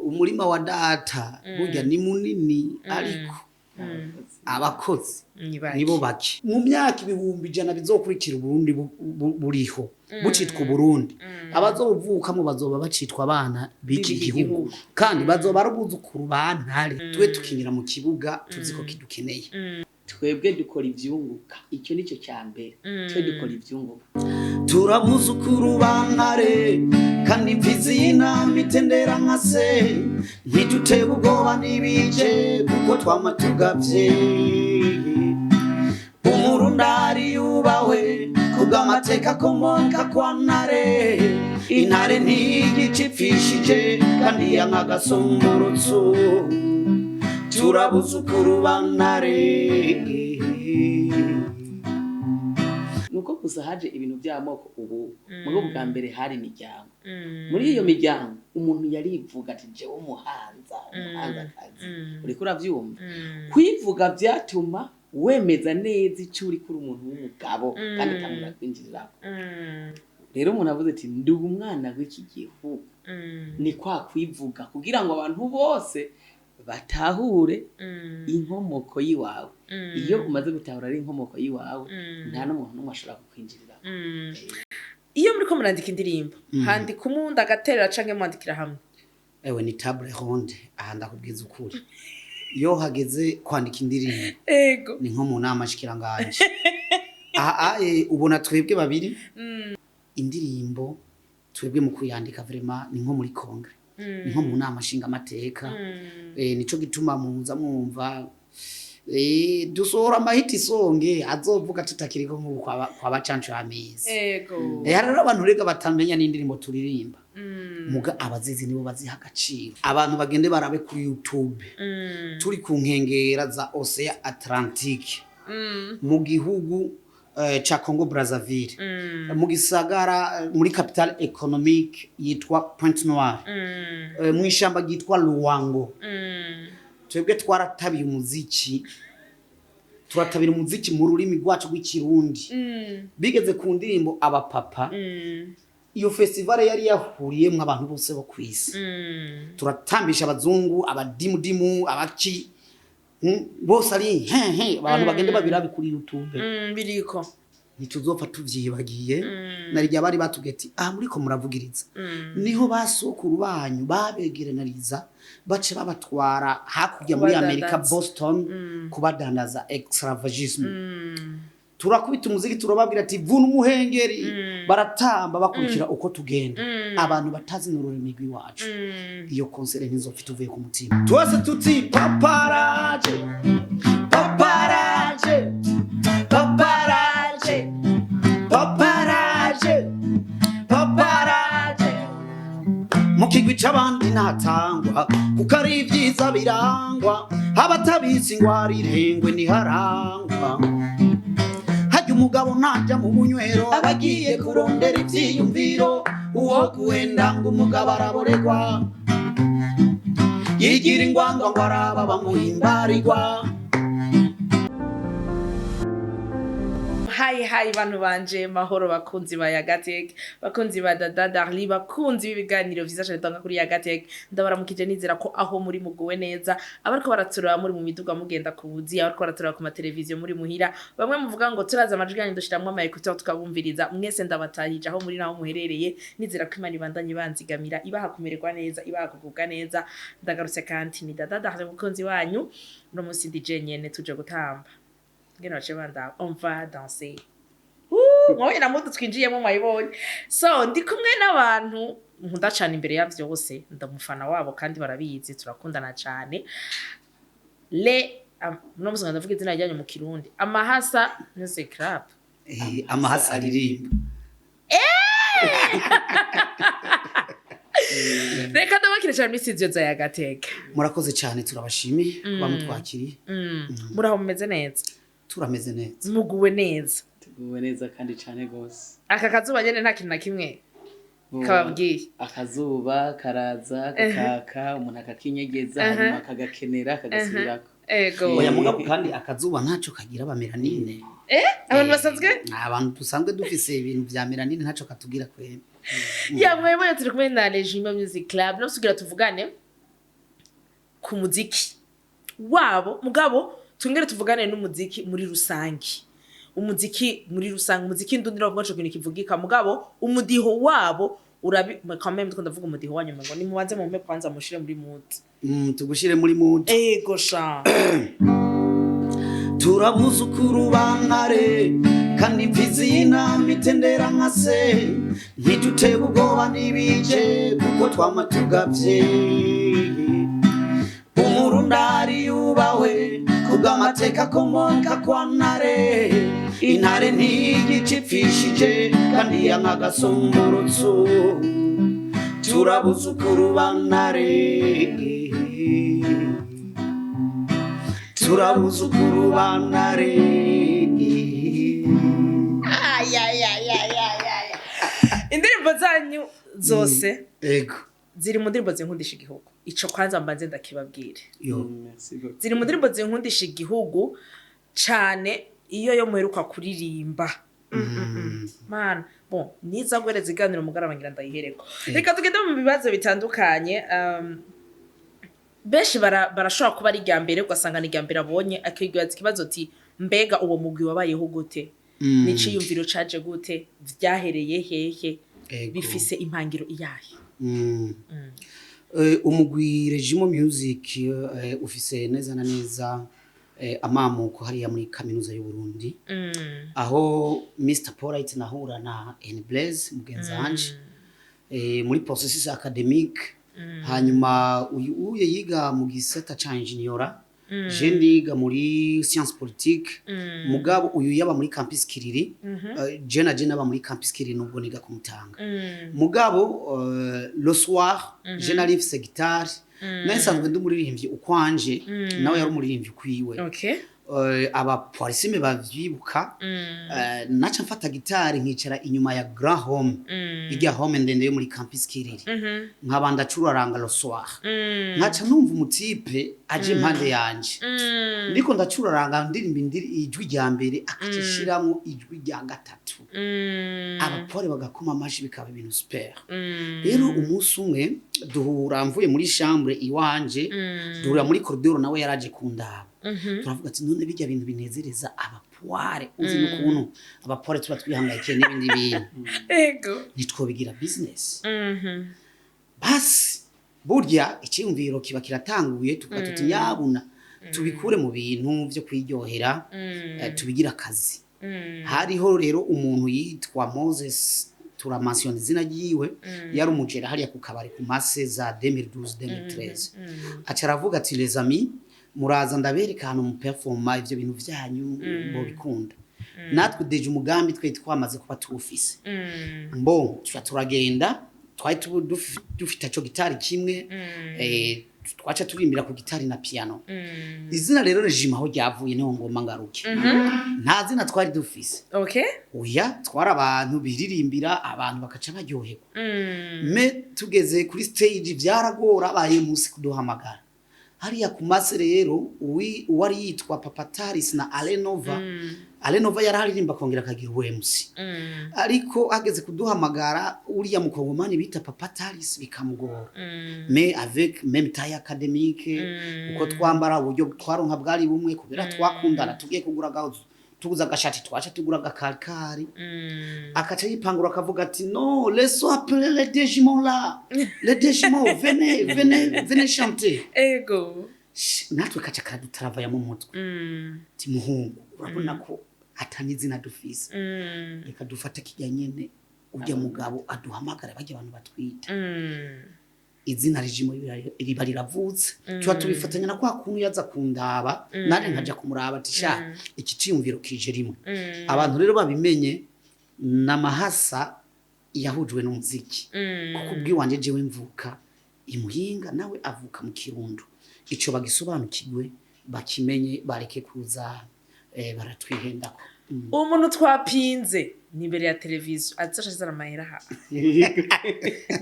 Umurima wa data burya ni munini, ariko abakozi Ni bake. nibo bake. Mu myaka 100,000 bizokurikira, Uburundi buriho bucitwa Uburundi, abazobuvukamo bazoba bacitwa abana b'iki B'iki gihugu, gihugu. kandi bazoba ari abuzukuru ba Ntare. Tube tukinyura mu kibuga tuzi ko kidukeneye. Twebwe dukora ivyunguka, icyo nicyo cya mbere, twe dukora ivyunguka. Turabuzukuru ba Ntare, kandi imfizi y'intama itendera nka se. Ntidutebe ubwoba n'ibije, kuko twama tugavye. Umurundari yubahwe kubw'amateka akomoka kwa Ntare. Intare ntigica ipfishije, kandi yanka agasomborotso. Turabuzukuru ba Ntare. Nuko gusa haje ibintu by'amoko ubu. Muri bwa mbere hari imiryango. Muri iyo miryango umuntu yarivuga ati: "Jewe umuhanza, umuhanzakazi." Uriko uravyumva, kwivuga vyatuma wemeza neza icyo uri kuri, umuntu w'umugabo, kandi atamura kwinjirirako. Rero umuntu avuze ati: "Ndi umwana w'iki gihugu", ni kwa kwivuga kugira ngo abantu bose batahure inkomoko y'iwawe. Iyo umaze gutahura ari inkomoko y'iwawe, nta n'umuntu n'umwe ashobora kukwinjirira. Iyo muriko murandika indirimbo, handika umundi agaterera canke mwandikira hamwe? Ewe, ni table ronde aha. Ndakubwiza ukuri, iyo hageze kwandika indirimbo, ni nko mu nama shikiranganje aha. Ubona twebwe babiri, indirimbo twebwe mu kuyandika vraiment ni nko muri congrès, ni nko mu nama nshingamateka. Nico gituma muza mwumva dusohora ama hit song azovuga tutakiriko, nk'ubu kwa bacancu amezi. Hari rero abantu rega batamenya n'indirimbo turirimba, muga abazizi nibo baziha agaciro. Abantu bagende barabe kuri YouTube, turi ku nkengera za Océan Atlantique, mu gihugu ca Congo Brazzaville, mu gisagara, muri capitale économique yitwa Pointe Noire, mu ishamba ryitwa Luango. Twebwe twaratabiye umuziki, turatabira umuziki mu rurimi rwacu rw'Ikirundi. Bigeze ku ndirimbo Abapapa, iyo festival yari yahuriyemwo abantu bose bo kw'isi. Turatambisha abazungu, abadimudimu, abaki, bose ari hehe. Abantu bagende babirabe kuri YouTube. Biriko. Ntituzopfa tuvyibagiye. Narirya bari batubwiye ati: "Aha muriko muravugiriza niho basokuru banyu babegeranariza, baca babatwara hakurya muri Kubadandaza. Amerika, Boston, kubadandaza, esclavagisme." Turakubita umuziki, turababwira ati: "Vuna umuhengeri." Baratamba bakurikira uko tugenda. Abantu batazi n'ururimi rw'iwacu, iyo concert ntizopfa tuvuye ku mutima. Twese tuti: "Paparaje, paparaje, paparaje, paparaje, paparaje." Mu kigwi c'abandi ntatangwa, kuko ari ibyiza birangwa. Abatabizi ingwara irengwe ntiharangwa. Hajya umugabo ntajya mu bunywero, aba agiye kurondera ivyiyumviro. Uwo guhenda ngo umugabo araboregwa, yigira ingwangwa ngo araba bamuhimbarirwa. Hi hi bantu banje, mahoro bakunzi ba Yagatek, bakunzi ba Dada Darli, bakunzi b'ibiganiro vyiza cyane dutanga kuri Yagatek. Ndabaramukije, nizera ko aho muri muguwe neza. Abariko baraturaba muri mu miduga mugenda ku buzi, abariko baraturaba ku mateleviziyo muri muhira, bamwe muvuga ngo turaza amajwi yanyu dushiramwo ama écouteur tukabumviriza, mwese ndabatahije aho muri naho muherereye. Nizera ko Imana ibandanye banzigamira, ibaha kumererwa neza, ibaha kugubwa neza. Ndagarutse kandi ni Dada Darli, umukunzi wanyu. Uno munsi ndi jenyene, tuje gutamba ngene bace banda, on va danser. Mwabonye na mood twinjiyemo, mwayibonye. So ndi kumwe n'abantu nkunda cane, imbere ya vyose ndamufana wabo kandi barabizi, turakundana cane. Le uno munsi ndavuga izina ryanyu mu Kirundi, Amahasa Music Club. Amahasa aririmba. Reka ndabakire cyane muri studio za Yagateka. Murakoze cyane, turabashimiye kuba mutwakiriye. Muraho, mumeze neza? Turameze neza. Muguwe neza? Tuguwe neza kandi cane gose. Aka kazuba nyene nta kintu na kimwe kababwiye? Akazuba karaza kakaka, umuntu akakinyegeza, hanyuma akagakenera kagasubirako. Ego. Oya, mugabo kandi akazuba ntacyo kagira aba mélanine. Abantu basanzwe? Abantu dusanzwe dufise ibintu vya mélanine, ntacyo katugira kwema. Ya, mwebwe turi kumwe na Regime Music Club no sugira tuvugane. Ku muziki wabo, mugabo twongere tuvugane n'umuziki muri rusange. Umuziki muri rusange, umuziki ndundi, bavuga ico kintu kivugika, mugabo umudiho wabo urabi quand même. Ndiko ndavuga umudiho wanyu, ngo nimubanze mumpe kwanza mushire muri mood. Tugushire muri mood. Ego sha. Turabuzukuru bantare, kandi imfizi y'intama itendera nka se. Ntidutebe ubwoba n'ibije, kuko twama tugavye. Umurundari yubahwe kubw'amateka akomoka kwa ntare. Intare ntigica ipfishije, kandi yanka agasomborotso. Turabuzukuru bantare, turabuzukuru bantare. Indirimbo zanyu zose Ego. ziri mu ndirimbo zinkundisha igihugu. Ico kwanza mbanze ndakibabwire. Yo. Merci beaucoup. Ziri mu ndirimbo zinkundisha igihugu cane. Iyo yo muheruka kuririmba, mana, bon, niza guhereza iganiro mugaraba ngira ndayihereko. Reka tugende mu bibazo bitandukanye. Benshi barashobora kuba ari irya mbere, ugasanga ni irya mbere abonye, akibaza ikibazo ati: "Mbega uwo mugwi wabayeho gute? N'iciyumviro caje gute? Vyahereye hehe?" Ego. Bifise impangiro iyahe? Umugwi Regimo Music ufise neza na neza amamuko hariya muri Kaminuza y'u Burundi, aho Mr Polite nahura na N Blaise mugenzi wanje muri processus académique. Hanyuma uyu uye yiga mu gisata ca ingénieur, je ndiga muri science politique. Mugabo uyu yaba muri campus Kiriri, je na je naba muri campus Kiriri, nubwo niga kumutanga. Mugabo le soir je nari mfise guitare, nari nsanzwe ndi umuririmbyi ukwanje, nawe yari umuririmbyi ukwiwe. Aba polisime bavyibuka. Naca mfata gitari nkicara inyuma ya grand home, irya home ndende yo muri campus Kiriri, nkaba ndacuraranga le soir. Nkaca numva umutipe aje impande yanje, ndiko ndacuraranga ndirimba ijwi rya mbere, akaca ashiramwo ijwi rya gatatu, abapore bagakoma amashi, bikaba ibintu super. Rero umunsi umwe duhura mvuye muri chambre iwanje, duhurira muri corridor, nawe yaraje kundaba. Turavuga ati: "None bijya bintu binezereza abapoire, uzi n'ukuntu abapoire tuba twihangayikiye n'ibindi bintu, ntitwobigira business?" Basi burya icyiyumviro kiba kiratanguye, tuvuga tuti: "Nyabuna tubikure mu bintu byo kwiryohera, tubigire akazi." Hariho rero umuntu yitwa Moses, turamansiona izina ryiwe, yari umujera hariya ku kabari ku mase za 2012, 2013. Aca aravuga ati: "Les amis, muraza ndabereka ahantu mu performa ivyo bintu vyanyu bobikunda." Natwe déjà umugambi twe twamaze kuba tuwufise. Mbo tuca turagenda, twari dufite ico gitari kimwe, twaca turimbira ku gitari na piano. Izina rero regime aho ryavuye niho ngomba ngaruke. Nta zina twari dufise. Oya, twari abantu biririmbira, abantu bakaca baryoherwa. Mais tugeze kuri stage vyaragora abaye musi kuduhamagara hariya ku mase. Rero uwari yitwa Papa Taris na Alenova, Alenova yararirimba akongera akagira uWMC, ariko ageze kuduhamagara uriya mukongomani bita Papa Taris bikamugora. Mais avec même taille académique, uko twambara, uburyo twaronka bwari bumwe, kubera twakundana, tugiye kugura agahuzu, tuguze agashati twaca tugura agakarikari. Akaca yipangura akavuga ati: "No, laissons appeler les deux jumeaux là, les deux jumeaux, venez, venez, venez chanter." Natwe kaca karadutaravaye mu mutwe ati: "Muhungu, urabona ko atani izina dufise, reka dufate kijya nyene urya mugabo aduhamagara, bajya abantu batwita." Izina regimo riba riravutse, tuba tubifatanya na kwa kuntu yaza kundaba, nanje nkaja kumuraba ati: "Sha, iki ciyumviro kije rimwe." Abantu rero babimenye n'amahasa yahujwe n'umuziki, kuko ubwiwanje jewe mvuka imuhinga, nawe avuka mu Kirundo. Ico bagisobanukirwe, bakimenye, bareke kuza baratwihendako. Uwo muntu twapinze ni imbere ya televiziyo azoca azana amahera aha.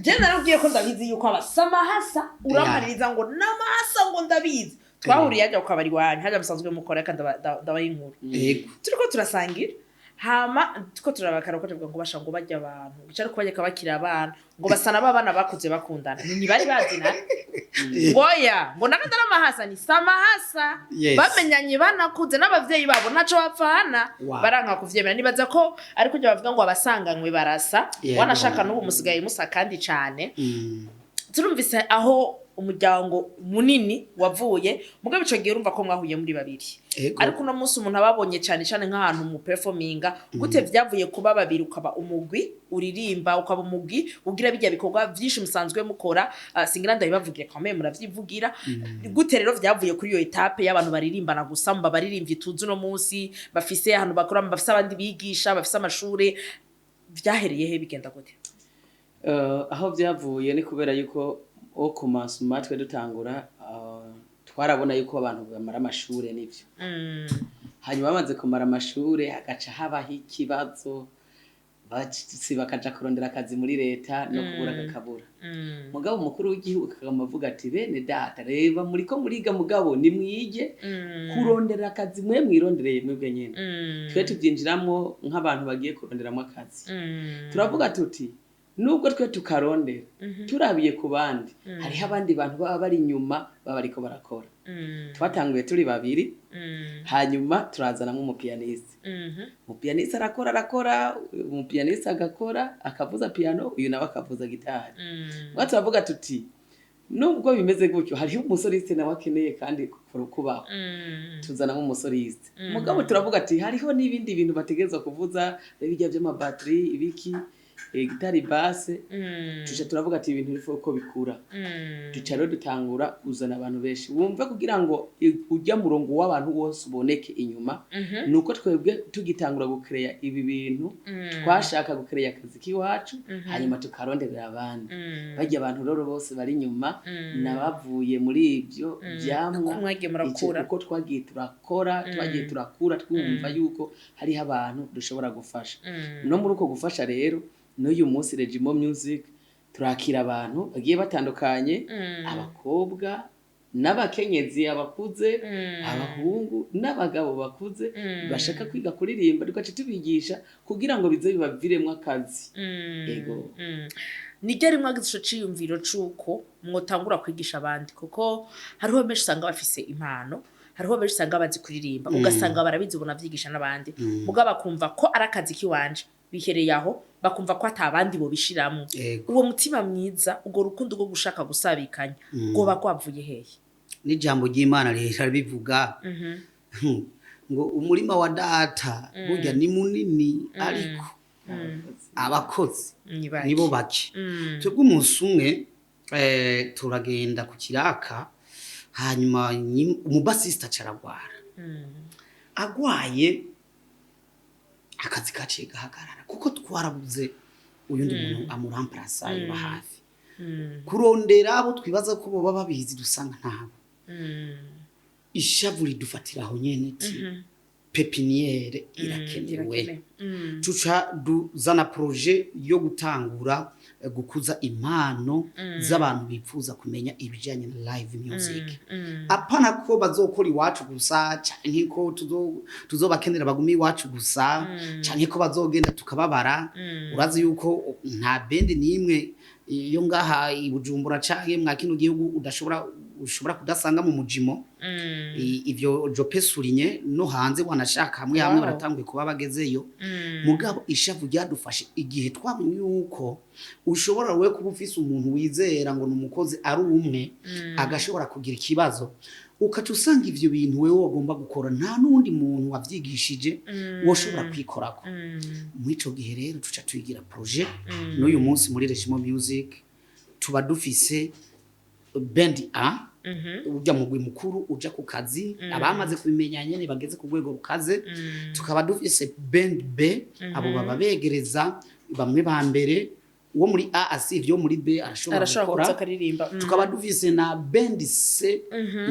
Je narabwiye ko ndabizi yuko abasamahasa urampaririza ngo n'amahasa, ngo ndabizi. Twahuriye hajya ku kabari iwanyu, hajya musanzwe mukora. Reka ndabaha inkuru. Yego. Turiko turasangira. Hama tuko turabakara ko tuvuga ngo basha ngo barya abantu bicara ko bajya bakiri abana, ngo basa na babana bakuze bakundana, ntibari bazinana, ngoya ngo nakanda n'amahasa ni samahasa. Bamenyanye banakuze n'abavyeyi babo ntaco bapfana. Baranka kuvyemera, nibaza ko ariko ujya bavuga ngo abasanganywe barasa. Wanashaka n'ubu musigaye musa kandi cane. Turumvise aho umuryango munini wavuye, mugabo ico gihe urumva ko mwahuye muri babiri. Ariko uno munsi umuntu ababonye cyane cyane nk'ahantu mu performinga gute, vyavuye kuba babiri ukaba umugwi uririmba, ukaba umugwi ugira bijya bikorwa vyinshi musanzwe mukora? Singira ndabibavugire kamwe, muravyivugira gute rero vyavuye kuri iyo étape y'abantu baririmbana gusa, mu baririmbyi tuzi uno munsi bafise ahantu bakora, bafise abandi bigisha, bafise amashure? Vyahereye he, bigenda gute? Aho byavuye ni kubera yuko au commencement twe dutangura, twarabona yuko abantu bamara amashure nivyo. Hanyuma bamaze kumara amashure hagaca habaho ikibazo, basi bakaja kurondera akazi muri leta no kubura kakabura. Mugabo umukuru w'igihugu akaguma avuga ati: "Bene data, reba muriko muriga, mugabo nimwige kurondera akazi, mwe mwirondereye mwebwe nyene." Twe tubyinjiramwo nk'abantu bagiye kuronderamwo akazi. Turavuga tuti nubwo twe tukarondera, turabiye ku bandi, hariho abandi bantu baba bari inyuma baba bariko barakora. Twatanguye turi babiri, hanyuma turazanamo umupianiste. Umupianiste arakora, arakora, umupianiste agakora akavuza piano, uyu nawe akavuza gitari. Turavuga tuti nubwo bimeze gutyo, hariho umusoliste nawe akeneye kandi kubaho. Tuzanamo umusoliste. Mugabo turavuga ati hariho n'ibindi bintu bategerezwa kuvuza, bijya by'amabatiri, ibiki, gitari basse. Tuca turavuga ati ibintu bifo ko bikura. Duca rero dutangura kuzana abantu benshi, wumve kugira ngo ujya murongo w'abantu wose uboneke inyuma. Nuko twebwe tugitangura gukereya ibi bintu, twashaka gukereya akazi k'iwacu, hanyuma tukaronderera abandi. Bajya abantu rero bose bari inyuma nabavuye muri ibyo byamwa. Uko mwagiye murakura. Uko twagiye turakora, twagiye turakura twumva yuko hariho abantu dushobora gufasha. No muri uko gufasha rero, n'uyu munsi Regimo Music turakira abantu bagiye batandukanye, abakobwa n'abakenyezi, abakuze, abahungu n'abagabo bakuze bashaka kwiga kuririmba, tugaca tubigisha kugira ngo bize bibaviremwo akazi. Ego. Ni ryari mwagize ico ciyumviro c'uko mwotangura kwigisha abandi? Kuko hariho benshi usanga bafise impano, hariho benshi usanga bazi kuririmba, ugasanga barabizi, ubona vyigisha n'abandi, mugabo bakumva ko ari akazi kiwanje, bihereye aho, bakumva ko ata bandi bobishiramwo. Uwo mutima mwiza, urwo rukundo rwo gushaka gusabikanya, rwoba rwavuye hehe? N'ijambo ry'Imana rihera bivuga ngo umurima wa data burya ni munini, ariko abakozi Ni bake. nibo bake. Twebwe umunsi umwe turagenda ku kiraka, hanyuma umubassiste acaragwara. Agwaye, akazi kaciye gahagarara kuko twarabuze uyundi muntu amuramparasa yoba hafi. Kurondera abo twibaza ko boba babizi, dusanga ntabo. Ishavu ridufatira aho nyene, ti pépinière irakenewe. Irakenewe. Tuca duzana projet yo gutangura gukuza impano z'abantu bifuza kumenya ibijanye na live music. Apana ko bazokora iwacu gusa, canke ko tuzobakenera baguma iwacu gusa, canke ko bazogenda tukababara. Urazi yuko nta band n'imwe iyo ngaha i Bujumbura canke mwa kino gihugu udashobora ushobora kudasanga mu mujimo. Ivyo je peux souligner, no hanze wanashaka hamwe hamwe baratanguye kuba bagezeyo. Mugabo ishavu ryadufashe igihe twabonye yuko ushobora we kuba ufise umuntu wizera ngo ni umukozi ari umwe, agashobora kugira ikibazo, ukaca usanga ivyo bintu wewe wagomba gukora nta n'uwundi muntu wavyigishije woshobora kwikorako. Muri ico gihe rero tuca tuyigira projet. N'uyu munsi muri Regimo Music tuba dufise band A, ujya mugwi mukuru uja ku kazi, abamaze kubimenya nyene bageze ku rwego rukaze. Tukaba dufise band B, abo baba begereza bamwe ba mbere. Uwo muri A asivye, uwo muri B arashobora arashobora gukora. Kuza akaririmba. Tukaba dufise na band C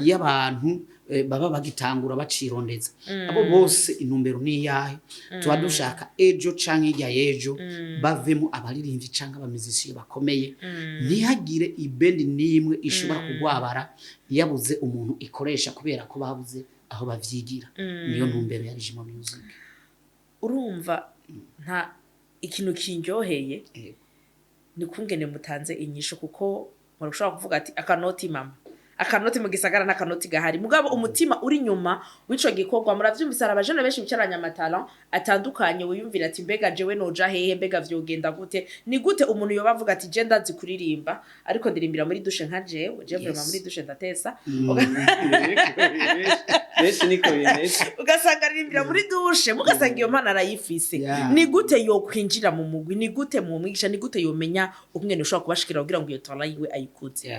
y'abantu baba bagitangura bacirondeza. Abo bose intumbero ni iyahe? Tuba dushaka ejo canke hirya y'ejo bavemo abaririmbyi canke abamizisiye bakomeye. Ntihagire iband n'imwe ishobora kugwabara yabuze umuntu ikoresha kubera ko babuze aho bavyigira. Niyo ntumbero ya Regimo Music. Urumva, nta ikintu kindyoheye ni kungene mutanze inyishu, kuko murashobora kuvuga ati akanoti mama, akanoti mu gisagara n'akanoti gahari, mugabo umutima uri nyuma w'ico gikorwa muravyumvise. Hari abajene benshi bicaranye ama talents atandukanye, wiyumvira ati mbega jewe noja hehe? Mbega vyogenda gute? Ni gute umuntu yoba avuga ati je ndazi kuririmba, ariko ndirimbira muri douche? Nka jewe, je vraiment muri douche ndatesa. Benshi niko bimeze. Ugasanga aririmbira muri douche, mugasanga iyo mpano arayifise. Ni gute yokwinjira mu mugwi? Ni gute mumwigisha? Ni gute yomenya ukungene ushobora kubashikira kugira ngo iyo talent yiwe ayikuze?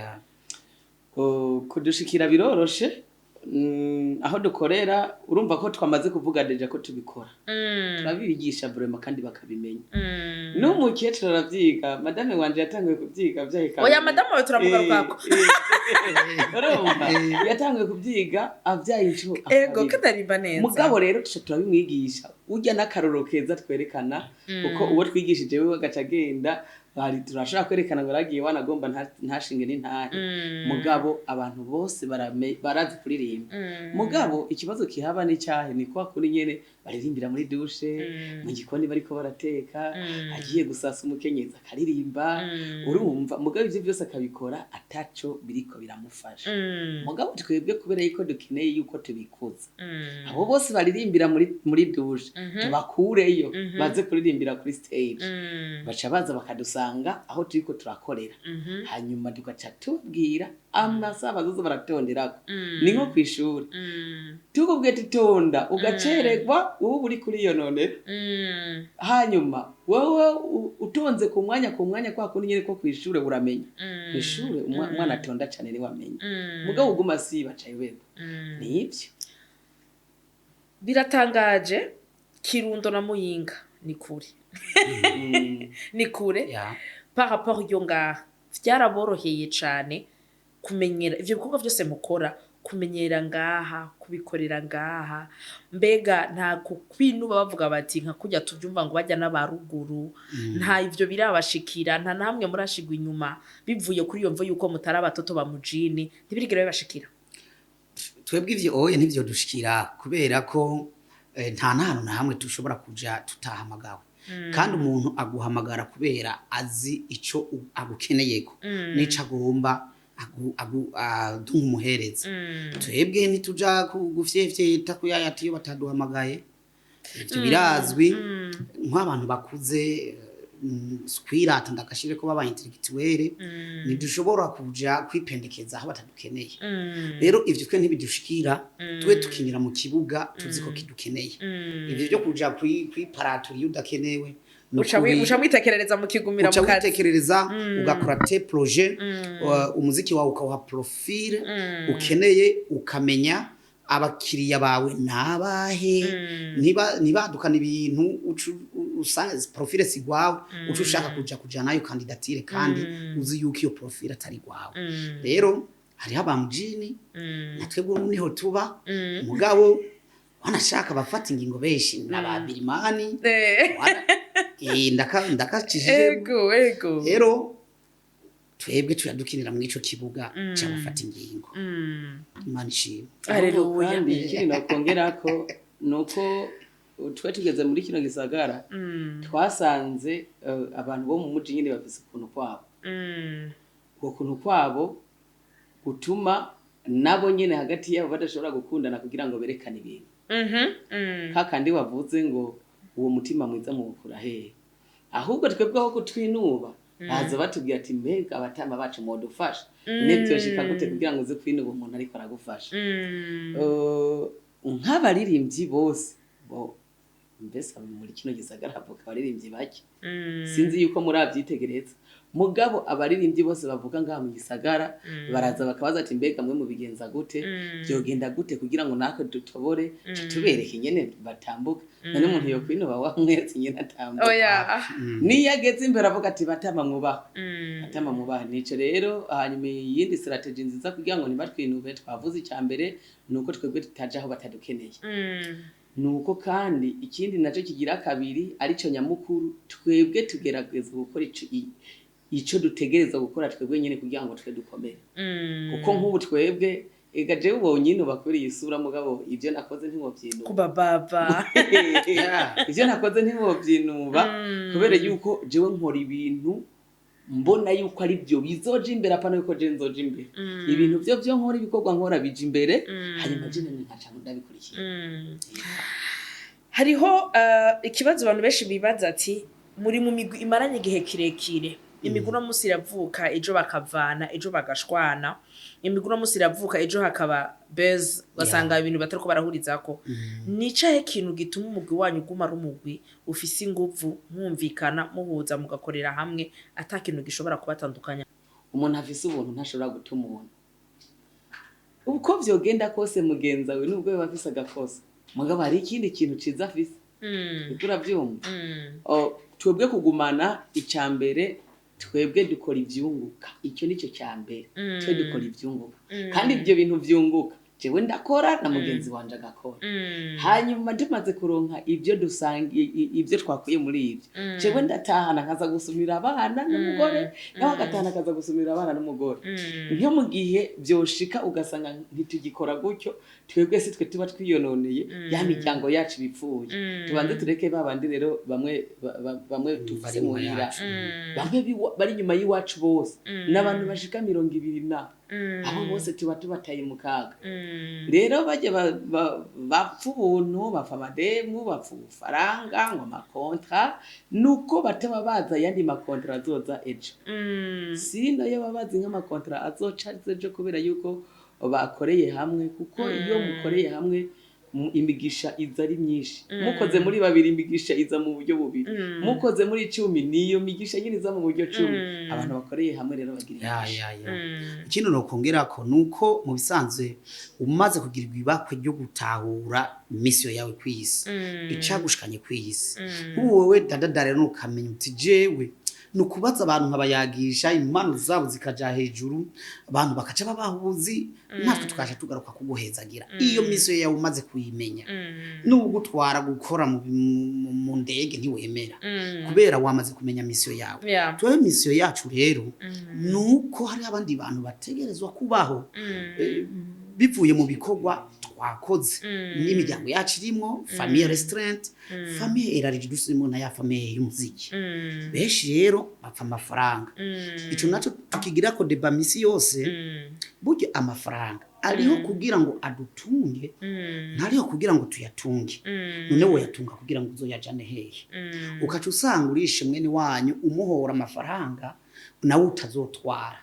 Kudushikira biroroshe. Aho dukorera, urumva ko twamaze kuvuga déjà ko tubikora, turabigisha vraiment kandi bakabimenya. N'umukecuru aravyiga. Madame wanje yatanguye kuvyiga vyahika. Oya, madamu wawe turamugarukako. Urumva, yatanguye kuvyiga avyaye inshuro Ego. akabiri. Katarimba neza. Mugabo rero tuca turabimwigisha, urya n'akaroro keza twerekana, kuko uwo twigishije we agaca agenda, bari turashobora kwerekana ngo aragiye wanagomba ntashinge n'intahe. Mugabo abantu bose barazi kuririmba. Mugabo ikibazo kihaba n'icyahe? Ni kwa kuri nyene baririmbira muri douche, mu gikoni bariko barateka, agiye gusasa umukenyezi akaririmba. Urumva, mugabo ivyo byose akabikora ataco biriko biramufasha. Mugabo twebwe, kubera yuko dukeneye yuko tubikuza, abo bose baririmbira muri douche tubakureyo, baze kuririmbira kuri stage. Baca baza bakadusanga aho turiko turakorera, hanyuma tugaca tubwira amasaha bazoza baratonderako. Ni nko kw'ishuri, tukubwiye tutonda ugacererwa, wowe uri kuri iyo none. Hanyuma wowe utonze ku mwanya, ku mwanya, kwa kundi nyene ko kw'ishure uramenya kw'ishure umwana atonda cane niwe amenya. Mugabo uguma siba aca ayoberwa. Nivyo. Biratangaje, Kirundo na Muyinga ni kure, ni kure par rapport yo ngaha. Vyaraboroheye cane kumenyera ivyo bikorwa vyose mukora, kumenyera ngaha, kubikorera ngaha? Mbega nta kukwinuba bavuga bati nka kurya tuvyumva ngo bajya n'abaruguru, nta ivyo birabashikira? Nta namwe murashigwa inyuma bivuye kuri iyo mvo yuko mutari abatoto ba mujini? Ntibirigera bibashikira? Twebwe ivyo oye ntivyo dushikira, kubera ko nta n'ahantu na hamwe dushobora kuja tutahamagawe. Kandi umuntu aguhamagara kubera azi ico agukeneyeko n'ico agomba aduha umuhereza. Twebwe ntituja gufyefyeta kuyayata iyo bataduhamagaye, ivyo birazwi. Nk'abantu bakuze, kwirata ndagashire ko baba intellectuel, ntidushobora kuja kwipendekeza aho batadukeneye. Rero ivyo twe ntibidushikira. Twe tukinira mu kibuga tuzi ko kidukeneye. Ivyo byo kuja kwiparatura iyo udakenewe ni Uca uca mwitekerereza mukigumira uca mu kazi. witekerereza, ugakora tes projets, umuziki wawe ukawuha profil ukeneye, ukamenya abakiriya bawe nabahe. Niba nibadukana ibintu usanga profil si gwawe, uca ushaka kuja kujanayo candidature kandi uzi yuko iyo profil atari gwawe. Rero hariho abamujini, natwe niho tuba. Mugabo wanashaka bafata ingingo benshi n'ababirimani. Ndakacishije. Ego ego. Rero twebwe tuyadukinira muri ico kibuga c'abafata ingingo. Imana ishimwe. Haleluya. Kandi ikindi nokongerako ni uko twe tugeze muri kino gisagara, twasanze abantu bo mu muji nyine bafise ukuntu kwabo. Uko kuntu kwabo gutuma nabo nyene hagati yabo badashobora gukundana kugira ngo berekane ibintu. Kakandi wavuze ngo uwo mutima mwiza muwukura hehe? Ahubwo twebwe aho kutwinuba, baza batubwira ati mbega abatama bacu mwodufasha? Nivyoshika gute kugira ngo uze kwinuba umuntu ariko aragufasha? Nk'abaririmbyi bose bo mbese muri kino gisagara havuka abaririmbyi bake. Sinzi yuko muravyitegereza, mugabo abaririmbyi bose bavuga ngaha mu gisagara baraza bakabaza ati mbega mwe mubigenza gute? Vyogenda gute kugira ngo natwe dutobore? Ca tubereka ingene batambuka. None umuntu yokwinuba wamweretse ingene atambuka? Oya. Niyo ageze imbere avuga ati batama mwubaha, batama mwubaha. Nico rero. Hanyuma iyindi strategy nziza kugira ngo ntibatwinube, twavuze icya mbere ni uko twebwe tutaja aho batadukeneye. Nuko kandi ikindi naco kigira kabiri, arico nyamukuru, twebwe tugerageza gukora ico dutegereza gukora twebwe nyene kugira ngo twe dukomere. Kuko nk'ubu twebwe Ega jewe ubonye ino bakwiriye isura, mugabo ibyo nakoze ntiwovyinuba. Kuba baba. Ivyo nakoze ntiwovyinuba, kubera yuko jewe nkora ibintu mbona yuko ari byo bizoja imbere, apana yuko je nzoja imbere. Ibintu vyo nkora, ibikorwa nkora bija imbere, hanyuma je nanje nkaca ndabikurikira. Hariho ikibazo abantu benshi bibaza ati muri mu migwi imaranye igihe kirekire, imigwi uno munsi iravuka, ejo bakavana, ejo bagashwana, imigwi uno munsi iravuka, ejo hakaba buzz, ugasanga ibintu batariko barahurizako. Ni icahe kintu gituma umugwi wanyu uguma ari umugwi ufise inguvu, mwumvikana, muhuza, mugakorera hamwe, ata kintu gishobora kubatandukanya? Umuntu afise ubuntu ntashobora guta umuntu uko vyogenda kose. Mugenza we nubwo yoba afise agakosa, mugabo hari ikindi kintu ciza afise. Uriko uravyumva? Twebwe kugumana, ica mbere twebwe dukora ivyunguka, icyo nicyo cya mbere. Twe dukora ivyunguka, kandi ibyo bintu vyunguka jewe ndakora na mugenzi wanje agakora. Hanyuma tumaze kuronka ibyo dusangiye, ibyo twakuye muri ibyo, jewe ndatahana nkaza gusumira abana n'umugore, nawe agatahana akaza gusumira abana n'umugore. Nko mu gihe vyoshika ugasanga ntitugikora gutyo, twebwe si twe tuba twiyononeye, ya miryango yacu ibipfuye. Tubanze tureke ba bandi rero bamwe bamwe tufise Bari inyuma muhira, yacu. Bamwe bari inyuma y'iwacu bose n'abantu bashika 20 na abo bose tuba tubataye mu kaga. Rero bajya bapfa ubuntu, bapfa amademu, bapfa ubufaranga ngo ama contrats, nuko bataba bazi ayandi ma contrats azoza ejo. Sino yo baba bazi nk'ama contrats azoca ejo, kubera yuko bakoreye hamwe, kuko iyo mukoreye hamwe imigisha iza ari myinshi. Mukoze muri babiri, imigisha iza mu buryo bubiri. Mukoze muri 10, niyo migisha nyine iza mu buryo 10. Abantu bakoreye hamwe rero bagira imigisha. Ya. Ikindi nokongerako nuko mu bisanzwe umaze kugirirwa ibakwe ryo gutahura mission yawe kw'isi, icagushikanye kw'isi, nk'ubu wewe Dada rero nukamenya uti jewe ni ukubaza abantu nkabayagisha, impano zabo zikaja hejuru, abantu bakaca babahuzi, natwe tukaja tugaruka kuguhezagira. Iyo mission yawe umaze kuyimenya, nubwo utwara gukora mu ndege ntiwemera, kubera wamaze kumenya mission yawe. Twewe mission yacu rero nuko hari abandi bantu bategerezwa kubaho bivuye mu bikorwa twakoze n'imiryango yacu irimwo famille restreinte, famille élargie, dusimo na ya famille y'umuziki. Benshi rero bapfa amafaranga. Ico naco tukigira ko débat misi yose. Burya amafaranga ariho kugira ngo adutunge, ntariho kugira ngo tuyatunge. None woyatunga kugira ngo uzoyajane hehe? Ukaca usanga urishe mwene wanyu, umuhora amafaranga nawe utazotwara.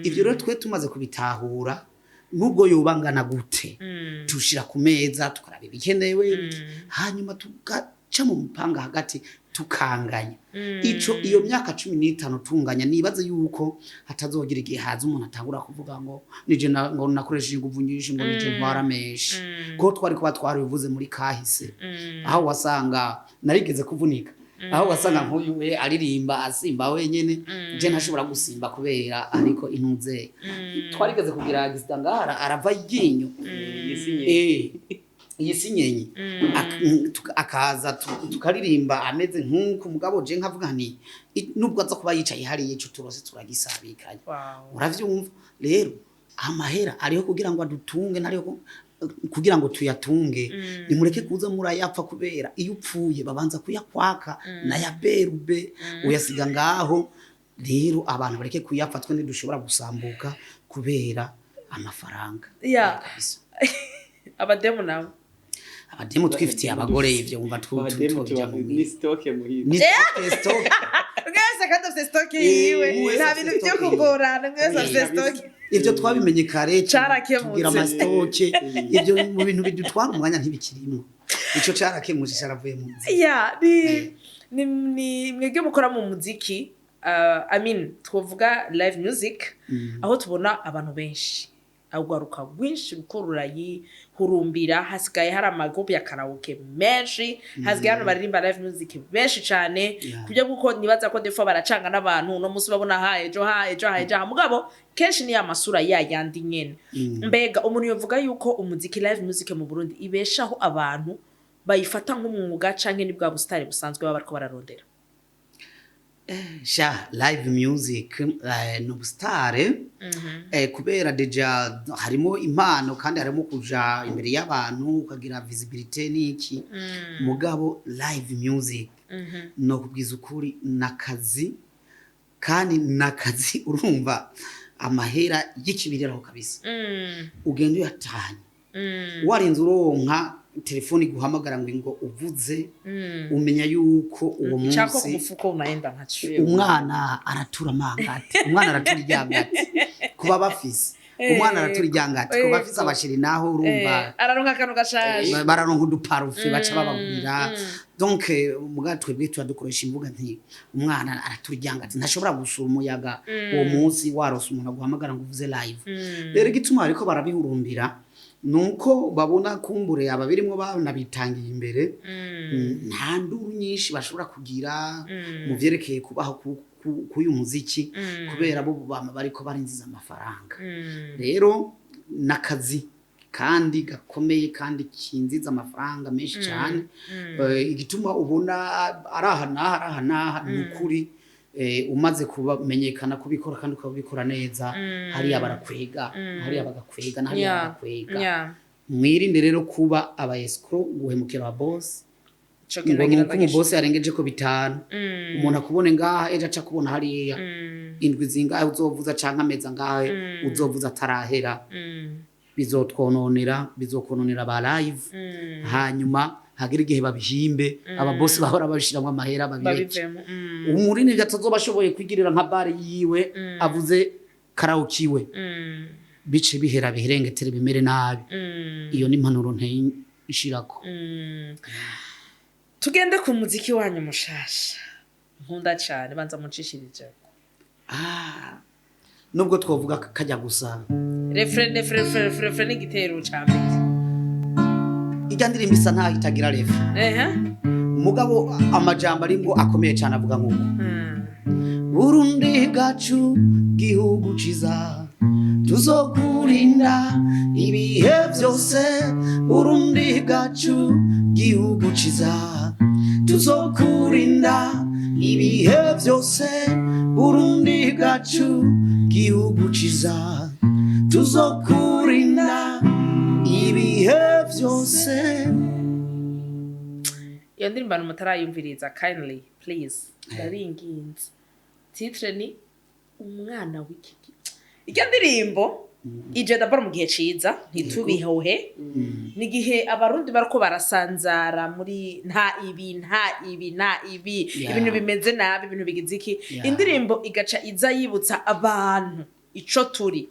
Ivyo rero twe tumaze kubitahura, nubwo yoba angana gute, tushira ku meza, tukaraba ibikenewe, hanyuma tugaca mu mupanga hagati, tukanganya ico. Iyo myaka 15 tunganya, nibaze yuko hatazogira igihe haza umuntu atangura kuvuga ngo nije ngo nakoresheje inguvu nyinshi, ngo nije ntwara menshi, ko twari kuba twarabivuze muri kahise, aho wasanga narigeze kuvunika, aho wasanga nk'uyu we aririmba asimba wenyene, je ntashobora gusimba kubera ariko intuze twarigeze kugira accident ngara arava iryinyo. Yisinye. Iyi si nyenye. Akaza tukaririmba ameze nk'uko, mugabo je nkavuga nti nubwo aza kuba yicaye hariya, ico turose turagisabikanya. Uravyumva rero, amahera ariho kugira ngo adutunge, ntariho kugira ngo tuyatunge. Nimureke kuza murayapfa, kubera iyo upfuye babanza kuyakwaka naya berube uyasiga ngaho. Rero abantu bareke kuyapfa, twe ntidushobora gusambuka kubera amafaranga. Kabisa. Abademu nabo? Abademu twifitiye abagore, ivyo wumva Abademu tuja tuba mu ni stock muhira. Ni stock, stock. Mwese kandi afite stock yiwe. Mwese Nta afite bintu byo stock yiwe. kugorana, mwese afite stock. Ivyo twabimenye kare. Carakemutse. Tugira ama stock. Ivyo mu bintu bidutwara umwanya ntibikirimo, ico carakemutse, caravuye mu nzira. Ya, ni mwebwe mukora mu muziki, I mean, twovuga live music, aho tubona abantu benshi, urwaruka rwinshi ruko rurayihurumbira. Hasigaye hari ama groupes ya karaoke menshi, hasigaye hano baririmba live music benshi cane, kubyo kuko nibaza ko defo baracanga n'abantu uno munsi babona ha ejo ha ejo ha ejo ha, mugabo kenshi ni amasura ya yandi nyene. Mbega umuntu yovuga yuko umuziki live music mu Burundi ibeshaho abantu, bayifata nk'umwuga, canke ni bwa busitari busanzwe baba bariko bararondera? Sha, live music ni ubustar, kubera déjà harimo impano kandi harimo kuja imbere y'abantu ukagira visibilité n'iki. Mugabo live music, no kubwiza ukuri, nakazi kandi nakazi. Urumva amahera y'ikibiriraho kabisa, ugenda uyatahanye, warinze uronka telefoni iguhamagara ngo uvuze, umenya yuko uwo Chako ku munsi mufuko unaenda nkaco. Umwana aratura amangati, umwana aratura iryangati kuba bafise, umwana aratura iryangati kuba bafise abashiri naho urumva. Araronka akantu gashaje. Bararonka uduparufe baca babagurira. Donc muga twebwe tuba dukoresha imvuga nti umwana aratura iryangati, ntashobora gusura umuyaga uwo munsi warose umuntu aguhamagara ngo uvuze live. Rero igituma bariko barabihurumbira nuko babona kumbure ababirimwo banabitangiye imbere, nta nduru nyinshi bashobora kugira mu vyerekeye kubaho k'uyu muziki, kubera bo bama bariko barinjiza amafaranga. Rero nakazi kandi gakomeye kandi kinziza amafaranga menshi cyane. Igituma ubona ari aha n'aha, ari aha n'aha, ni ukuri, umaze kubamenyekana kubikora kandi ukabikora neza, hariya barakwega, hariya bagakwega na hariya bagakwega. Mwirinde rero kuba aba escroc, guhemukira aba boss Ico ngo kintu nagira nuko umubosi yarengeje ko 5, umuntu akubone ngaha, ejo aca kubona hariya, indwi zingahe uzovuza canke amezi angahe uzovuza atarahera, bizotwononera, bizokononera ba live. Hanyuma hagira igihe babihimbe, ababosi bahora babishiramwo amahera babireke. Babivemo. Umuririmbyi atazoba ashoboye kwigirira nka bare yiwe avuze karaoke iwe, bice bihera biherengetere bimere nabi. Iyo ni impanuro nteye nshirako. Tugende ku muziki wanyu mushasha nkunda cane, banza muncishirije. Ah, nubwo twovuga kajya gusa. Refrain, refrain, refrain, refrain, refrain n'igitero ca mbere. Ijya ndirimbo isa ntaho itagira refrain, mugabo amajambo arimwo akomeye cyane, avuga nk'uko: Burundi bwacu, gihugu ciza, tuzokurinda ibihe byose. Burundi bwacu, gihugu ciza, tuzokurinda ibihe byose. Burundi bwacu, gihugu ciza, tuzokurinda ibihe byose. Iyo ndirimbo abantu mutarayumviriza, kindly please, ndabinginze. Titre ni Umwana w'iki gihe. Iryo ndirimbo ije d'abord mu gihe ciza, ntitubihohe, ni igihe Abarundi bariko barasanzara muri nta ibi, nta ibi, nta ibi, ibintu bimeze nabi, ibintu bigize iki. Indirimbo igaca iza yibutsa abantu ico turi.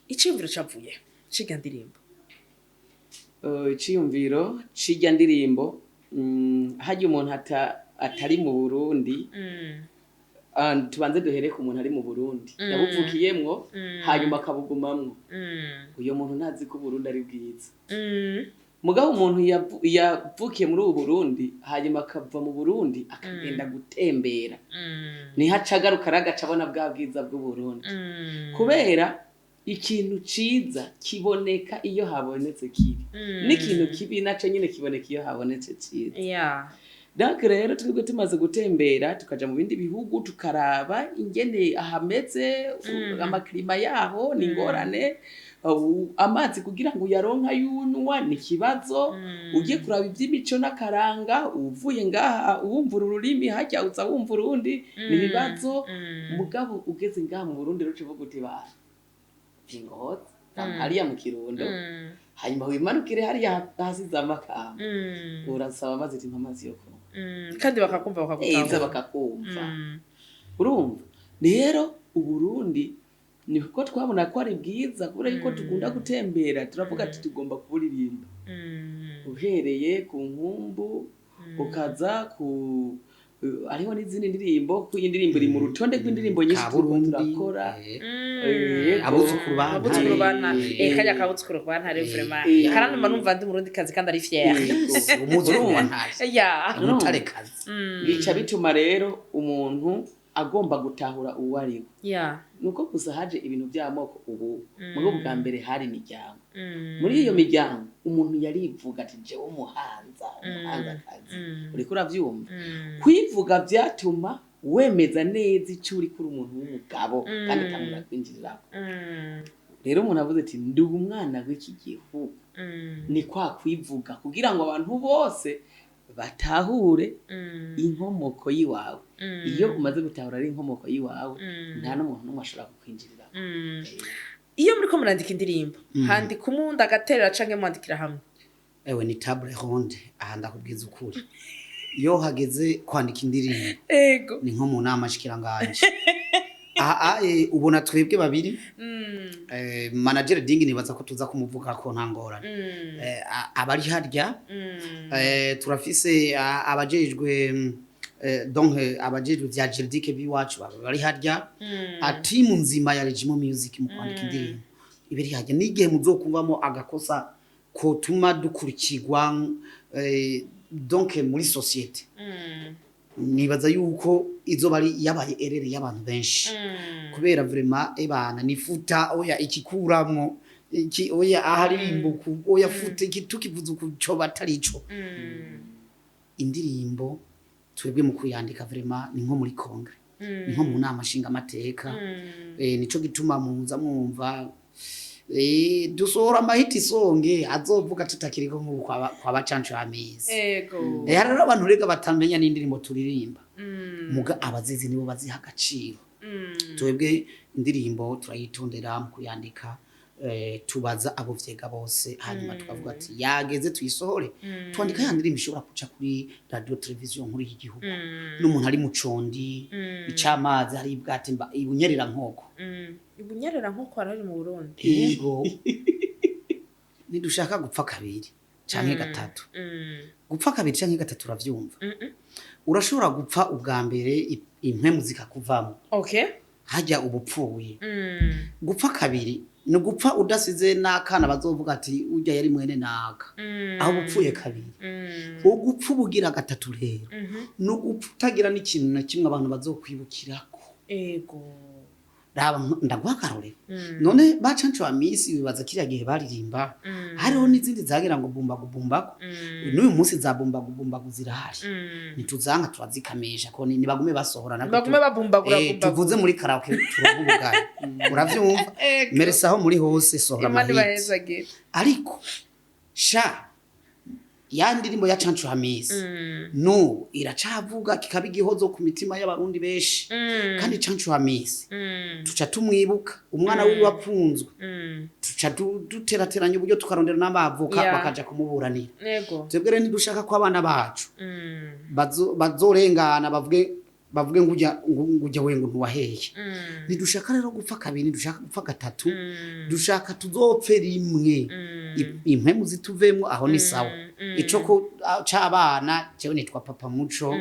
Iciyumviro cavuye ciga ndirimbo? Iciyumviro c'irya ndirimbo, harya umuntu atari mu Burundi, tubanze duhere ku muntu ari mu Burundi yabuvukiyemwo hanyuma akabugumamwo, uyo muntu ntazi ko Uburundi ari bwiza. Mugabo umuntu yavukiye muri ubu Burundi hanyuma akava mu Burundi akagenda gutembera, niho aca agaruka aragaca abona bwa bwiza bw'Uburundi, kubera ikintu ciza kiboneka iyo habonetse kibi, n'ikintu kibi naco nyine kiboneka iyo habonetse ciza. Donc rero twebwe tumaze gutembera tukaja mu bindi bihugu, tukaraba ingene ahameze, amaclimat yaho ni ingorane, amazi kugira ngo uyaronke ayunywa ni ikibazo, ugiye kuraba ivy'imico n'akaranga, uvuye ngaha uwumva ururimi, harya uza wumva urundi, ni ibibazo. Mugabo ugeze ngaha mu Burundi rero uca uvuga uti ba Ngozi hariya mu Kirundo, hanyuma wimanukire hariya hasi za Makamba, urasaba amazi uti mpa amazi yo kunywa. Kandi bakakumva, eza bakagutahura. Bakakumva. Urumva rero Uburundi niko twabona ko ari bwiza kubera yuko dukunda gutembera, turavuga ati tugomba kuburirimba, uhereye ku nkumbu ukaza ku hariho n'izindi ndirimbo, kuko iyi ndirimbo iri mu rutonde rw'indirimbo nyinshi turiko Kaburundi turakora. Yego. Abuzukuru ba Abuzukuru ba Ntare. Kajya kabuzukuru ba Ntare, vraiment karantuma numva ndi Murundi kazi kandi ari fier. Umuzukuru wa Ntare, umutarekazi. Bica bituma rero umuntu agomba gutahura uwo ari we. Nuko gusa haje ibintu by'amoko ubu, muri bwa mbere hari imiryango. Muri iyo miryango Umuntu yarivuga ati: "Jewe umuhanza, umuhanzakazi." Uriko uravyumva? Kwivuga vyatuma wemeza neza ico uri kuri, umuntu w'umugabo, kandi atamura kwinjirirako. Rero umuntu avuze ati: "Ndi umwana w'iki gihugu", ni kwa kwivuga kugira ngo abantu bose batahure inkomoko y'iwawe. Iyo umaze gutahura ari inkomoko y'iwawe, nta n'umuntu n'umwe ashobora kukwinjirira. Iyo muriko murandika indirimbo, handika umundi agaterera canke mwandikira hamwe? Ewe, ni table ronde. Aha ndakubwiza ukuri, iyo hageze kwandika indirimbo, ni nko mu nama nshikiranganji. Aha ubona twebwe babiri, manager Dingi, nibaza ko tuza kumuvuga ko nta ngorane. Abari harya, turafise abajejwe donc abajejwe vya juridique biwacu baba bari harya. Timu nzima ya Regimo Music mu kwandika indirimbo ibiri harya. N'igihe muzokumvamo agakosa kotuma dukurikirwa donc muri société, nibaza yuko izo bari yabaye erreur y'abantu benshi, kubera vraiment ebana nifuta, oya ikikuramwo iki, oya aharirimba uku, oya futa iki, tukivuze uku co batari ico. Indirimbo twebwe mu kuyandika, vraiment ni nko muri congrès, ni nko mu nama nshingamateka. Nico gituma muza mwumva dusohora amahiti isonge azovuga tutakiriko, nk'ubu kwa bacancu amezi. Hari rero abantu rega batamenya n'indirimbo turirimba, muga abazizi nibo baziha agaciro. Twebwe indirimbo turayitondera mu kuyandika, tubaza abo vyega bose, hanyuma tukavuga ati: "Yageze tuyisohore." Twandika ya ndirimbo ishobora kuca kuri radio televiziyo nkuru y'igihugu, n'umuntu ari mu condi icamazi hari ibwatimba ibunyerera nkoko. Ibunyerera nk'uko harari mu Burundi? Yego, nidushaka gupfa kabiri canke gatatu. Gupfa kabiri canke gatatu, uravyumva? Urashobora gupfa ubwa mbere, impwemu zikakuvamo, hajya ubupfuye. Gupfa kabiri ni ugupfa udasize n'akana bazovuga ati: "Urya yari mwene naka." Aho ubupfuye kabiri. Ugupfa ubugira gatatu rero ni ugupfa utagira n'ikintu na kimwe abantu bazokwibukirako. Raba, ndaguha akarorero. None bacanco wa misi, wibaza kiriya gihe baririmba, hariho n'izindi zagira ngo bumbagu bumbako. N'uyu munsi za bumbagu bumbagu zirahari. Ntituzanka, turazikamisha ko nibagume basohora natwe bagume babumbagura. Tuvuze bumbagura. Muri karaoke turonke ubugari, uravyumva? Merese aho muri hose, sohora Imana amahiti. ibahezagire. Ariko sha, ya ndirimbo ya Cancu Hamisi n'ubu iracavuga, kikaba igihozo ku mitima y'abarundi benshi. Kandi Cancu Hamisi tuca tumwibuka, umwana wiwe akunzwe, tuca duterateranya uburyo, tukarondera n'abavoka, bakaja kumuburanira. Twebwe rero ntidushaka ko abana bacu bazorengana bavuge ngo ujya ngo ujya we ngo ntuwaheye. Ntidushaka rero gupfa kabiri, ntidushaka gupfa gatatu. Dushaka tuzopfe rimwe, impwemu zituvemwo, aho ni sawa. Ico ko c'abana, jewe nitwa Papa Muco,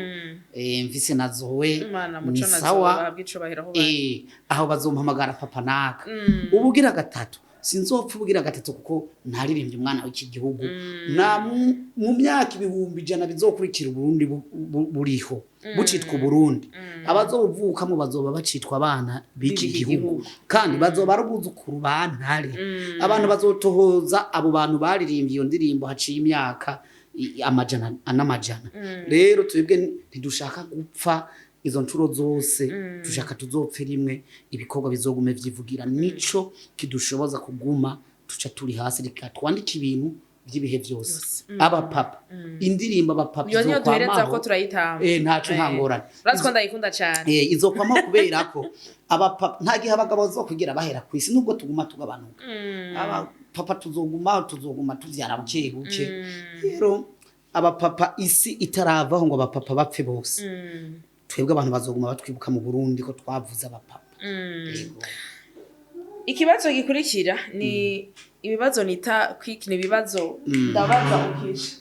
mfise na Zoe. Imana Ni Muco na sawa. Zoe bahabwa icubahiro aho bari. Aho bazompamagara papa naka. Ubugira gatatu sinzopfa ubugira gatatu, kuko ntaririmbye umwana w'iki gihugu. Na mu myaka 100,000 bizokurikira Uburundi buriho bucitwa Uburundi, abazobuvukamo bazoba bacitwa abana b'iki B'iki gihugu, gihugu. kandi bazoba ari ubuzukuru ba Ntare. Abantu bazotohoza abo bantu baririmbye iyo ndirimbo haciye imyaka amajana n'amajana. Rero twebwe ntidushaka gupfa izo ncuro zose, dushaka tuzopfe rimwe, ibikorwa bizogume vyivugira. Nico kidushoboza kuguma tuca turi hasi. Reka twandike ibintu by'ibihe byose, abapapa, indirimbo abapapa Iyo niyo duhereza ko izokwamaho. turayitamba. Ntaco, nta ngorane. Urazi ko ndayikunda cane. Izokwamaho kubera ko abapapa nta gihe abagabo bazokwigira bahera ku isi, nubwo tuguma tugabanuka. Abapapa tuzoguma tuvyara buke buke. Rero abapapa, isi itaravaho ngo abapapa bapfe bose, twebwe abantu bazoguma batwibuka mu Burundi ko twavuze abapapa. Yego. Ikibazo gikurikira ni ibibazo nita quick, ni ibibazo ndabaza ukisha.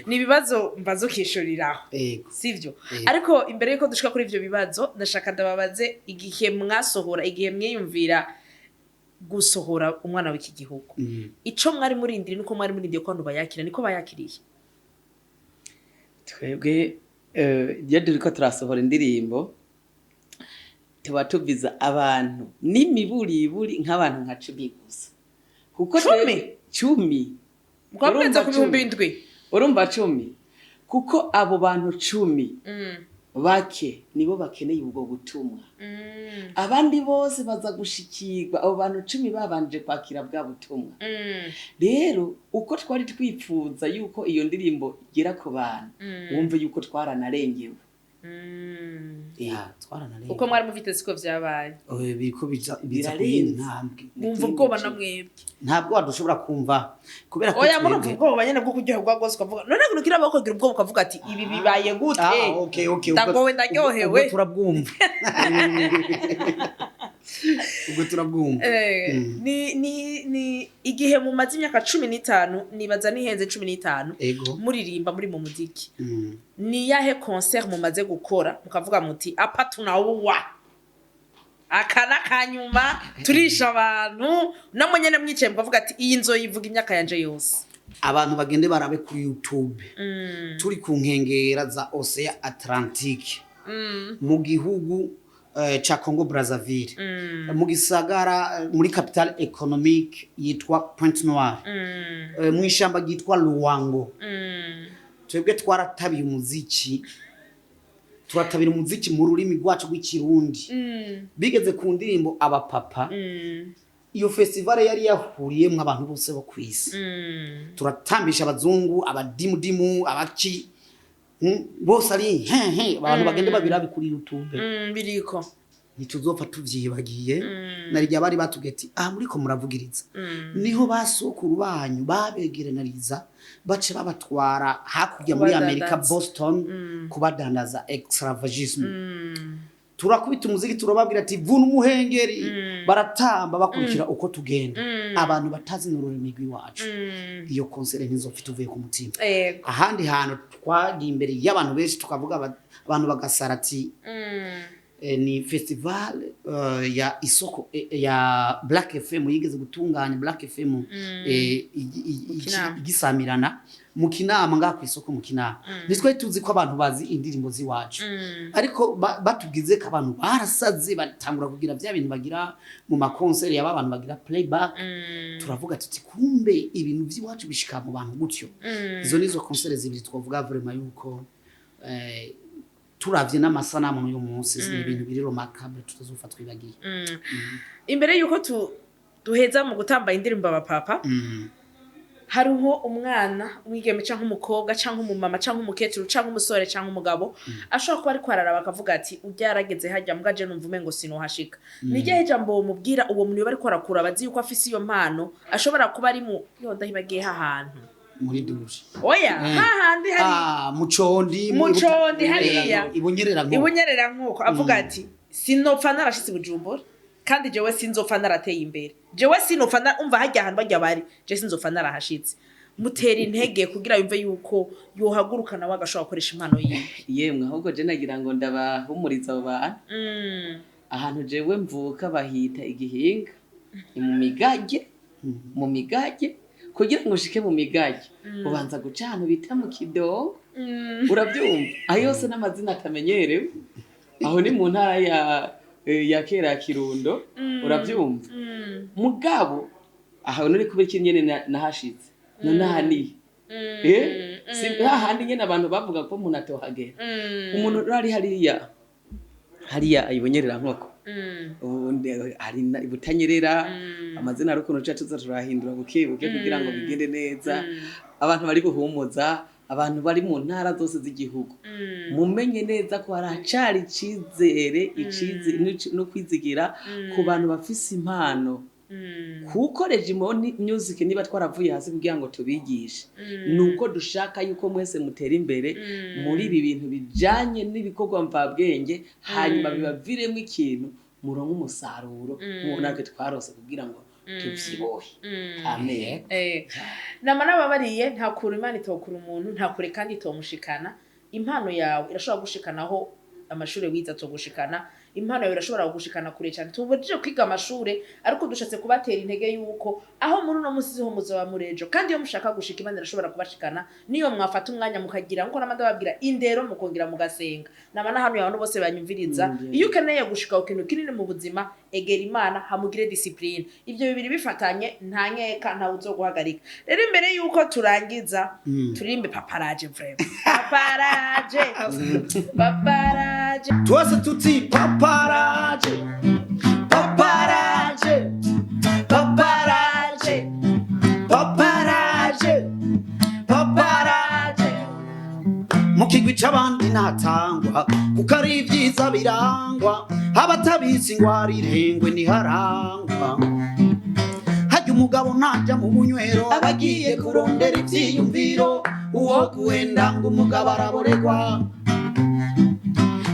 Ni ibibazo mbaza ukishuriraho. Sivyo? Yego. Ariko imbere yuko dushika kuri ivyo bibazo, ndashaka ndababaze: igihe mwasohora, igihe mwiyumvira gusohora umwana w'iki gihugu, ico mwari murindiriye nuko mwari murindiye ko abantu bayakira, niko bayakiriye? Twebwe iyo turiko turasohora indirimbo, tuba tuviza abantu n'imiburiburi nk'abantu nka 10 gusa, kuko 10? 10. Mukaba murenze Urumva ku bihumbi 10. 7. Urumva 10, kuko abo bantu 10 bake nibo bakeneye ubwo butumwa. Abandi bose baza gushikirwa abo bantu 10 babanje kwakira bwa butumwa. Rero uko twari twipfuza yuko iyo ndirimbo igera ku bantu, wumve yuko twaranarengewe. Ya, twaranarenga. Uko mwari mufite siko vyabaye. Biriko biza ku yindi Birarenze. ntambwe. Mwumva ubwoba na mwebwe? Ntabwo wadushobora kumva kubera ko Oya, murumva twebwe- ubwoba nyene bwo kuryoherwa rwose, ukavuga none ngo nukira kugira ubwoba, ukavuga ati ibi bibaye gute? Ah, okay. Ndagowe, ndaryohewe. Ubwo turabwumva, ubwo turabwumva. Ni igihe mumaze imyaka 15, nibaza nihenze, 15, muririmba muri mu muziki, ni yahe concert mumaze gukora mukavuga muti apa tunawuwa, aka n'akanyuma turisha abantu, namwe nyene mwicaye mukavuga ati iyi nzoyivuga imyaka yanje yose? Abantu bagende barabe kuri YouTube, turi ku nkengera za Océan Atlantique, mu gihugu ca Congo Brazzaville, mu gisagara, muri capitale économique yitwa Pointe Noire, mu ishamba ryitwa Luango. Twebwe twaratabiye umuziki, turatabira umuziki mu rurimi rwacu rw'Ikirundi, bigeze ku ndirimbo Abapapa. Iyo festival yari yahuriyemwo abantu bose bo kw'isi. Turatambisha abazungu, abadimudimu, abaki, bose ari hehe. Abantu bagende babirabe kuri YouTube. Biriko. Ntituzopfa tuvyibagiye. Narirya bari batubwiye ati aha muriko muravugiriza niho basokuru banyu babegeraniriza, bace babatwara hakurya muri Kubadandaza. Amerika, Boston, kubadandaza, esclavagisme. Turakubita umuziki, turababwira ati vuna umuhengeri, baratamba bakurikira uko tugenda, abantu batazi n'ururimi rw'iwacu. Iyo concert ntizopfa tuvuye ku mutima. Ahandi hantu twagiye imbere y'abantu benshi, tukavuga abantu bagasara ati ni festival ya isoko ya Black FM yigeze gutunganya, Black FM Kinama. igisamirana mu Kinama, ngaha ku isoko mu Kinama. Nitwe tuzi ko abantu bazi indirimbo z'iwacu, ariko batubwize ko abantu barasaze, batangura kugira vya bintu bagira mu makonseri yaba abantu bagira playback. Turavuga tuti kumbe ibintu by'iwacu bishika mu bantu gutyo. Izo nizo concert zibiri twavuga vraiment yuko turavye n'amasanamu n'uyu munsi, ni ibintu biri remarquable tutazopfa twibagiye. Imbere yuko duheza mu gutamba indirimbo Abapapa, hariho umwana, umwigeme canke umukobwa canke umumama canke umukecuru canke umusore canke umugabo ashobora kuba ariko araraba akavuga ati urya yarageze hajya, mbwa je numva umengo sinohashika. Ni ryahe jambo womubwira uwo muntu yoba ariko arakura, abazi yuko afise iyo mpano, ashobora kuba ari mu yo ndahibagiye hahantu? Muri douche? Oya, hahandi hari Ah, mucondi. Mucondi hariya. Ibunyerera nko Ibunyerera nkuko avuga ati sinopfa narashitse i Bujumbura, kandi jewe sinzopfa narateye imbere, jewe sinopfa umva hajya ahantu bajya bari, je sinzopfa narahashitse. Mutera intege kugira yumve yuko yohaguruka nawe agashobora gukoresha impano yiwe. Yemwe, ahubwo je nagira ngo ndabahumuriza abo bantu. Ahantu jewe mvuka bahita Igihinga, ni mu Migage. Mu Migage, kugira ngo ushike mu Migage ubanza guca ahantu bita mu Kidongo. Urabyumva, ayo yose n'amazina atamenyerewe. Aho ni mu ntara ya kera ya Kirundo. Urabyumva? Mugabo aho nuri kubera iki nyene nahashitse none aha nihe? Si hahandi nyene abantu bavuga ko umuntu atohagera. Umuntu ari hariya hariya ibonyerera nkoko, ubundi hari Ibutanyerera. Amazina ari ukuntu tuca tuza turahindura buke buke kugira ngo bigende neza. Abantu bari buhumuza, abantu bari mu ntara zose z'igihugu, mumenye neza ko haracari icizere no kwizigira ku bantu bafise impano, kuko Regimo Music niba twaravuye hasi kugira ngo tubigishe, nuko dushaka yuko mwese mutera imbere muri ibi bintu bijanye n'ibikorwa mvabwenge, hanyuma bibaviremo ikintu, muronke umusaruro nk'uwo natwe twarose kugira ngo tuvyibohe. Amen. Nama nababariye, nta kure Imana itokura umuntu, nta kure kandi itomushikana. Impano yawe irashobora gushikanaho amashuri wize atogushikana. Impano yawe irashobora kugushikana kure cyane. Tubujije kwiga amashure, ariko dushatse kubatera intege yuko aho muri uno munsi siho muzoba muri ejo, kandi iyo mushaka gushika Imana irashobora kubashikana niyo mwafata umwanya mukagira nkuko namanda babwira indero, mukongera mugasenga. Nama na hano abantu bose banyumviriza, iyo ukeneye gushika ku kintu kinini mu buzima. Egera Imana, hamugire discipline. Ibyo bibiri bifatanye, nta nkeka, ntawe uzoguhagarika. Rero imbere yuko turangiza, turirimbe Paparaje. Vraiment, Paparaje, Paparaje. Twese tuti paparaje, paparaje, paparaje, paparaje, paparaje. Mu kigwi c'abandi ntatangwa, kuko ari ibyiza birangwa. Abatabizi ingwara irengwe ntiharangwa. Hajya umugabo ntajya mu bunywero, aba agiye kurondera ivyiyumviro. Uwo guhenda ngo umugabo araboregwa,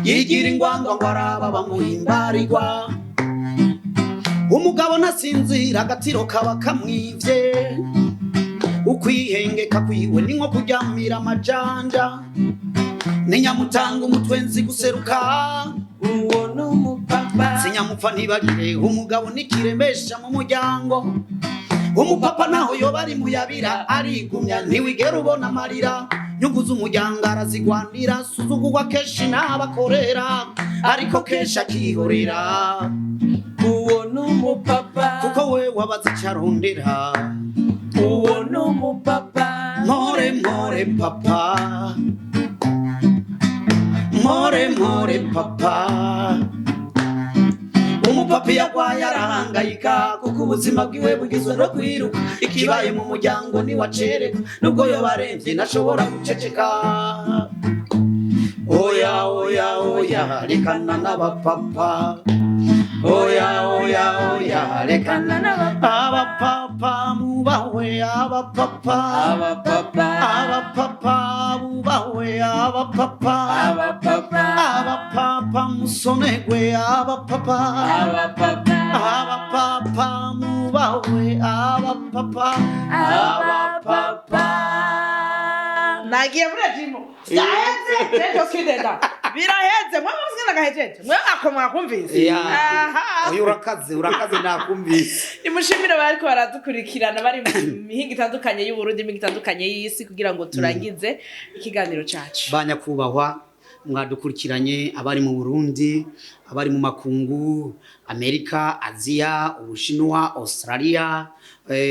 yigira ingwangwa ngo araba bamuhimbarirwa. Umugabo ntasinzira, agatiro kaba kamwivye. Ukwihengeka kwiwe ni nko kuryamira amajanja. Ni nyamutanga umutwenzi guseruka. Uwo ni umupapa. Sinyamupfa ntibarire, umugabo nikiremesha mu muryango. Umupapa naho yoba ari muyabira, arigumya, ntiwigera ubona amarira. Nyungu z'umuryango arazigwanira, suzugurwa kenshi n'abakorera, ariko kenshi akihorera. Uwo ni umupapa. Kuko we wabaze icyo arondera. Uwo ni umupapa. Mpore mpore papa, mpore mpore papa. Umupapa iyo agwaye arahangayika, kuko ubuzima bwiwe bugizwe no kwiruka. Ikibaye mu muryango ntiwacereka, nubwo yoba aremvye ntashobora guceceka. Oya, oya, oya, rekana n'abapapa. Oya, oya, oya, rekana abapapa. Mubahwe abapapa. Abapapa. Abapapa bubahwe, abapapa. Abapapa. Abapapa musonegwe, abapapa. Abapapa. Abapapa mubahwe, abapapa. Abapapa. Nagiye muri jimo, byaheze ejo kidenda biraheze. Mwe muzi nagahejeje, mwe ako mwakumvise? Aha. Oya, urakaze, urakaze, nakumvise. Nimushimire bariko baradukurikirana bari mu mihinga itandukanye y'Uburundi, imihinga itandukanye y'isi, kugira ngo turangize ikiganiro cacu. Banyakubahwa mwadukurikiranye, abari mu Burundi, abari mu makungu, Amerika, Aziya, Ubushinwa, Australia,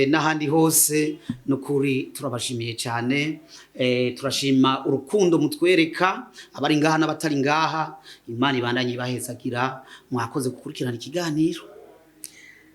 n'ahandi hose, nukuri turabashimiye cyane. Turashima urukundo mutwereka, abari ngaha n'abatari ngaha. Imana ibandanye ibahezagira. Mwakoze gukurikirana ikiganiro.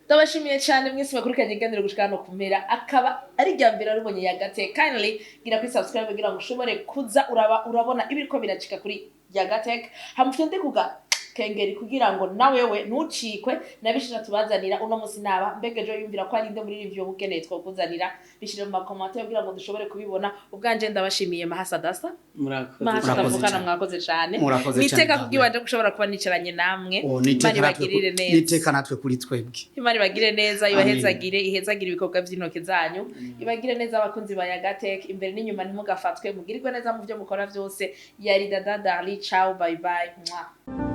Ndabashimiye cyane mwese bakurikiranye ikiganiro gushika hano ku mpera. Akaba ari irya mbere warubonye Yagatech, kindly gira kuri subscribe kugira ngo ushobore kuza uraba urabona ibiriko biracika kuri Yagatech. Hamufite kuga kengeri kugira ngo nawewe ntucikwe nabishira tubazanira uno musi. Naba mbega ejo yumvira ko ari inde muri ivyo bukeneye twokuzanira, bishire mu ma commentaires kugira ngo dushobore kubibona. Ubwanje ndabashimiye, Mahasa Dasa. Murakoze. Mahasa. Murakoze Tavukana. Cyane. Mwakoze cyane. Murakoze cyane, Niteka Daniel. kubwiwanje gushobora kuba nicaranye namwe. Oh, niteka Imana natwe ibagirire neza. Niteka natwe kuri twebwe. Imana ibagire neza, ibahezagire, ihezagire ibikorwa by'intoki zanyu, ibagire neza abakunzi ba Yagatech imbere n'inyuma. Ntimugafatwe, mugirirwe neza mu byo mukora byose. Yari Dada Darli. Ciao, bye bye. Mwah.